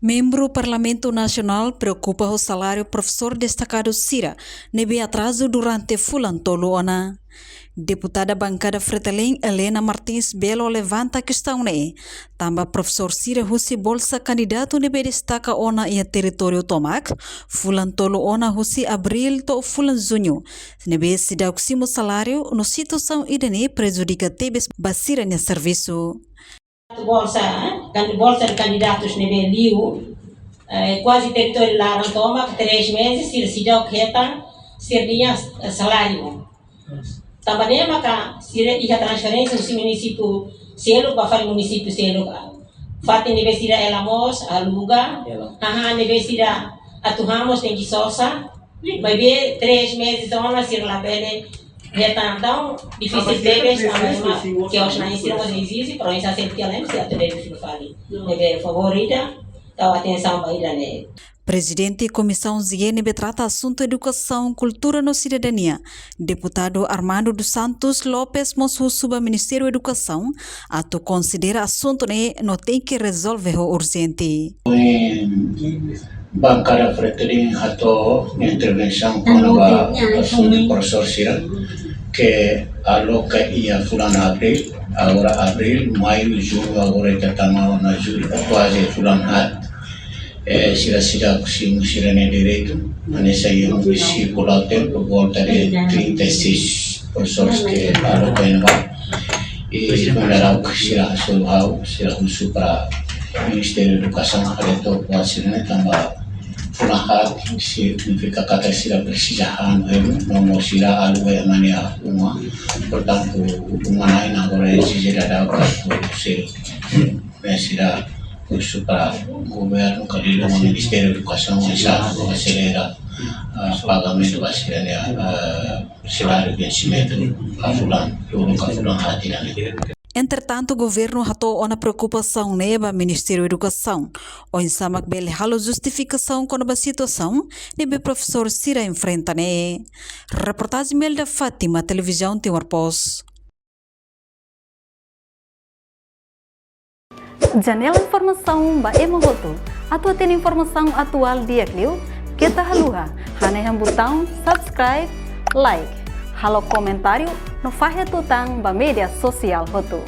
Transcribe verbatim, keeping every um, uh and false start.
Membru Parlamentu Nasionál preokupa ho saláriu profesór destakadu sira ne'ebé atrazu durante fulan tolu ona. Deputada Bankada Fretilin Helena Martins Belo levanta kestaun ne'e, tanba profesór sira husi bolsa kandidatu ne'ebé destaka ona iha territóriu tomak, fulan tolu ona husi abríl to'o fulan juñu, ne'ebé seidauk simu saláriu, no situasaun ida-ne'e prejudika tebes ba sira-nia servisu. Bolsa, eh, kan-, bolsa de candidatos ne'ebé liu, eh, kuaze territóriu laran tomak, três meses, sira seidauk hetan sira-nia, eh, saláriu. Tanba ne'e maka sira iha transferénsia husi munisípiu seluk ba fali munisípiu seluk. Fatin ne'ebé sira hela mós, aluga. Hela. Haha, ne'ebé sira atu han mós tenke sosa. Maibé três meses ona sira labele hetan, entaun difisil tebes, tanba ema ke os na ensino mós ezije, provinsa sente ke além sira atu deve fila fali. Ne'ebé favor ida, tau atensaun ba ida-ne'e. Prezidente Komisaun G ne'ebé trata asuntu edukasaun, kultura no sidadania, Deputadu Armando dos Santos Lopes mós husu ba Ministériu Edukasaun atu konsidera asuntu ne'e no tenke rezolve ho urjente. Bankada Fretilin hato'o intervensaun kona-ba asuntu profesór sira ke aloka iha fulan abríl, agora abríl, maiu, juñu, agora ita tama ona jullu, kuaze fulan haat. Eh, sira seidauk simu sira-nia direitu, hanesan iha munisípiu Lautém, por volta de trinta e seis profesores ke aloka iha ne'ebá. I kuandu sira hasoru ha'u, sira husu para Ministériu Edukasaun, para atu buat sira-ne'e tanba fulan haat signifika katak sira presiza han hemu, no mós sira aluga iha ema nia uma. Portantu, uma na'in agora ezije daudaun atu selu. Ne'e sira husu para governu ka liuliu Ministériu Edukasaun oinsá aselera, ah, pagamentu ba sira-nia, ah, saláriu vensimentu ba fulan, tolu ka fulan haat ida-ne'e. Entretantu, governu hato'o ona preokupasaun ne'e ba Ministériu Edukasaun, oinsá mak bele halo justifikasaun kona-ba situasaun ne'ebé profesór sira enfrenta ne'e. Reportajen Melda Fátima, Televizaun Timor Post. Janela informasaun ba ema hotu. Atu hatene informasaun atuál di'ak liu, keta haluha hanehan butaun subscribe, like, halo komentáriu no fahe tutan ba média sosiál hotu.